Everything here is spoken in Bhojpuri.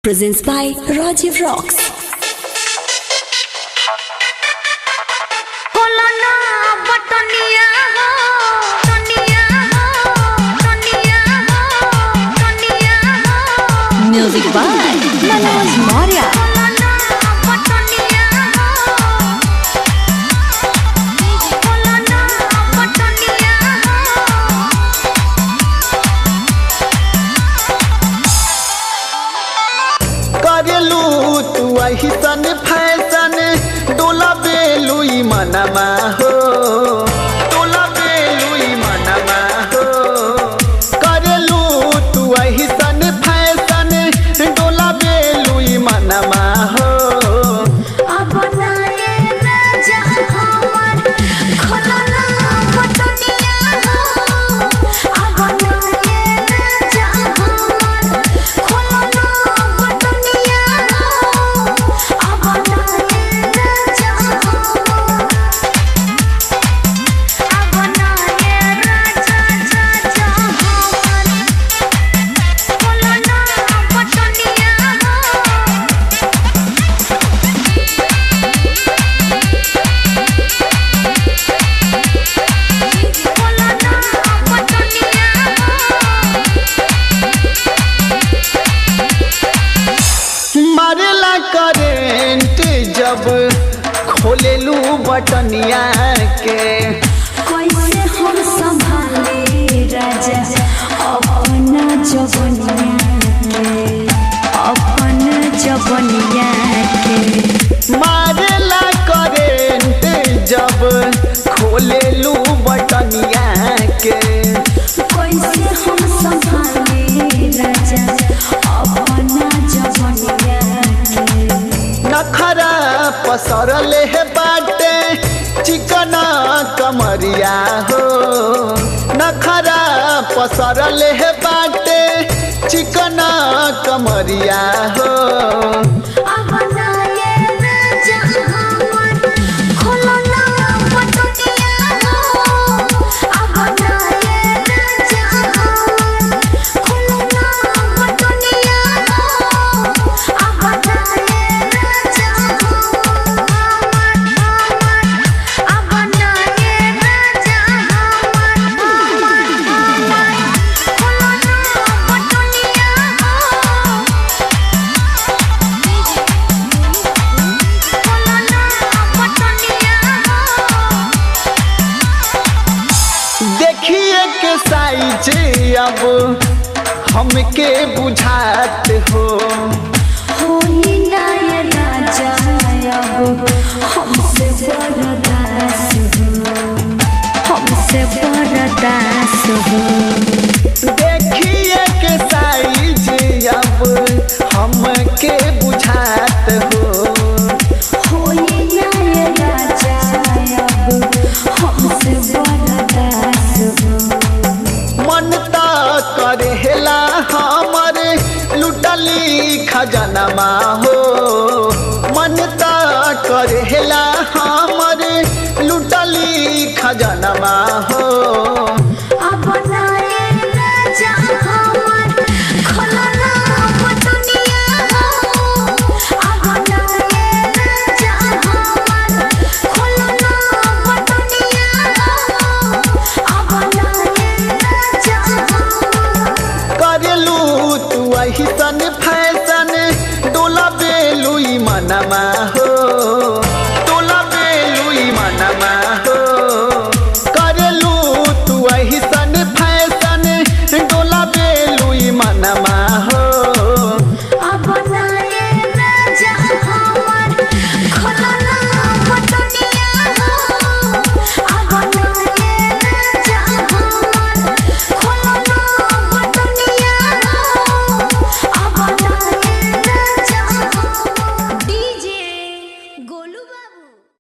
Presents by Rajiv Rocks. Music by Manoj Maurya. करेलू तू अहिसन फैसन डोला बेलू मनमा हो, डोला बेलू मनमा हो। करेलू तू अहिसन फैसन डोला बेलू मनमा हो। मारेला करेंट जब खोलेलू बटनिया के। कैसे हम संभाले राजा अपना जवनिया के, अपना जवनिया के। मारेला करेंट जब खोलेलू बटनिया के। कैसे हम संभाले राजा अपना जवनिया के। नखरा पसरल है बाटे चिकना कमरिया हो, नखरा पसरल है बाटे चिकना कमरिया हो। देखिए के साइज अब हमके बुझात हो। होई ना ये राजा अब हमसे बर्दाश्त हो, हमसे बर्दाश्त हो। देखिए के साइज अब हमके बुझात हो। होई ना ये राजा अब हमसे बर्दाश्त हो। मन त करेला हमर लुटली खजानमा हो, मन त करेला हमर लुटली खजानमा हो। करेलू तू अहिसन फैसन डोला बेलू मनमा हो।